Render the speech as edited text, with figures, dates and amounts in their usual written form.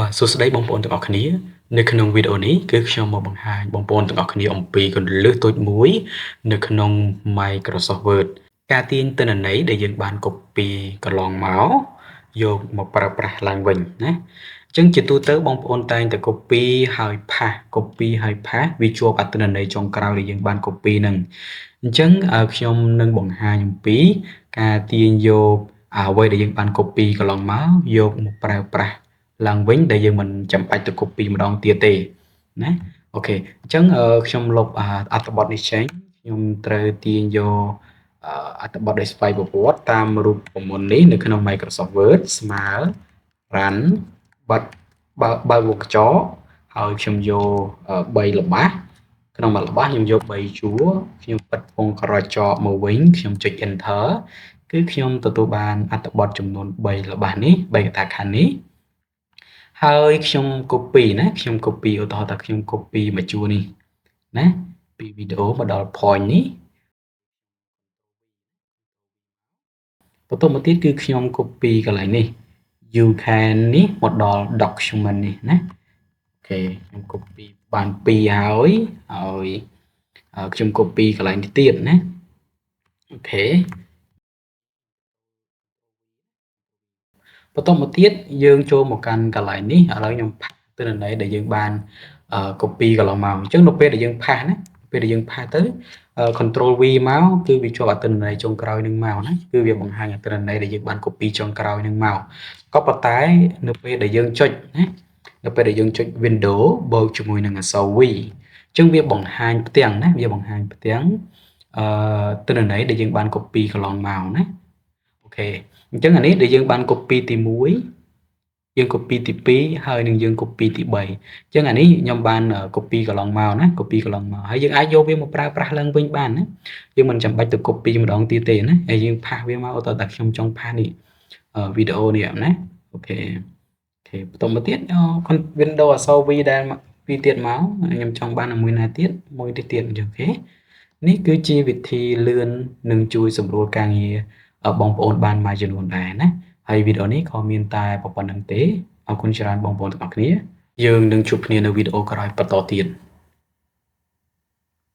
បាទសួស្តីបងប្អូនទាំងអស់គ្នានៅក្នុងវីដេអូនេះគឺខ្ញុំមកបង្ហាញបងប្អូនទាំងអស់គ្នាអំពីគន្លឹះតូចមួយនៅក្នុង Microsoft Word ការទាញទិន្នន័យដែលយើងបាន copy កន្លងមកយកមកប្រើប្រាស់ឡើងវិញណាអញ្ចឹងជាទូទៅបងប្អូនតែងតែ copy ហើយ paste copy ហើយ paste វាជាប់អត្ថន័យចុងក្រោយដែលយើងបាន copy ហ្នឹងអញ្ចឹងខ្ញុំនឹងបង្ហាញអំពីការទាញយកអ្វីដែលយើងបាន copy កន្លងមកយកមកប្រើប្រាស់ឡើងវិញដែលយើងមិនចាំបាច់ទៅ copy ម្ដងទៀតទេណា OK អញ្ចឹងខ្ញុំលុបអត្ថបទនេះចេញខ្ញុំត្រូវទាញយកអត្ថបទដោយស្វ័យប្រវត្តិតាមរូបមន្តនេះនៅក្នុង Microsoft Word ស្មើ run បិទបើកវងក្រចកហើយខ្ញុំយក3ល្បះក្នុងមួយល្បះខ្ញុំយក3ជួរខ្ញុំបិទវងក្រចកមកវិញខ្ញុំចុច Enter គឺខ្ញុំទទួលបានអត្ថបទចំនួន3ល្បះនេះ3កតាខណ្ឌនេះហើយខ្ញុំ copy ណាខ្ញុំ copy ឧទាហរណ៍ថាខ្ញុំ copy មួយជួរនេះណាពីវីដេអូមកដល់ point នេះបន្ទាប់មកទៀតគឺខ្ញុំ copy កន្លែងនេះ you can នេះមកដល់ document នេះណា OK ខ្ញុំ copy បាន2ហើយហើយខ្ញុំ copy កន្លែងនេះទៀតណា OK បន្តមកទៀតយើងចូលមកកាន់កន្លែងនេះឥឡូវខ្ញុំ paste ទិន្នន័យដែលយើងបាន copy កន្លងមកអញ្ចឹងនៅពេលដែលយើង paste ណាពេលដែលយើង paste ទៅ control V មកគឺវាជាប់អត្ថន័យចុងក្រោយនឹងមកណាគឺវាបង្ហាញអត្ថន័យដែលយើងបាន copy ចុងក្រោយនឹងមកក៏ប៉ុន្តែនៅពេលដែលយើងចុចណានៅពេលដែលយើងចុច window បូកជាមួយនឹងអក្សរ V អញ្ចឹងវាបង្ហាញផ្ទាំងណាវាបង្ហាញផ្ទាំងទិន្នន័យដែលយើងបាន copy កន្លងមកណា OK អញ្ចឹងអានេះដែលយើងបាន copy ទី1យើង copy ទី2ហើយនឹងយើង copy ទី3អញ្ចឹងអានេះខ្ញុំបាន copy កន្លងមកណា copy កន្លងមកហើយយើងអាចយកវាមកប្រើប្រាស់ឡើងវិញបានណាយើងមិនចាំបាច់ទៅ copy ម្ដងទៀតទេណាហើយយើង paste វាមកតើតែខ្ញុំចង់ paste នេះវីដេអូនេះណា OK OK បន្តមកទៀត Windows អក្សរ V ដែលពីរទៀតមកខ្ញុំចង់បានមួយណាទៀតមួយទៀតទៀតអញ្ចឹង OK នេះគឺជាវិធីលឿននិងជួយសម្រួលការងារបងប្អូនបានមួយចំនួនដែរណាហើយវីដេអូនេះក៏មានតែប៉ុណ្្នឹងទេអរគុណច្រើនបងប្អូនទាំងអស់គ្នាយើងនឹងជួបគ្នានៅវីដេអូក្រោយបន្តទៀត។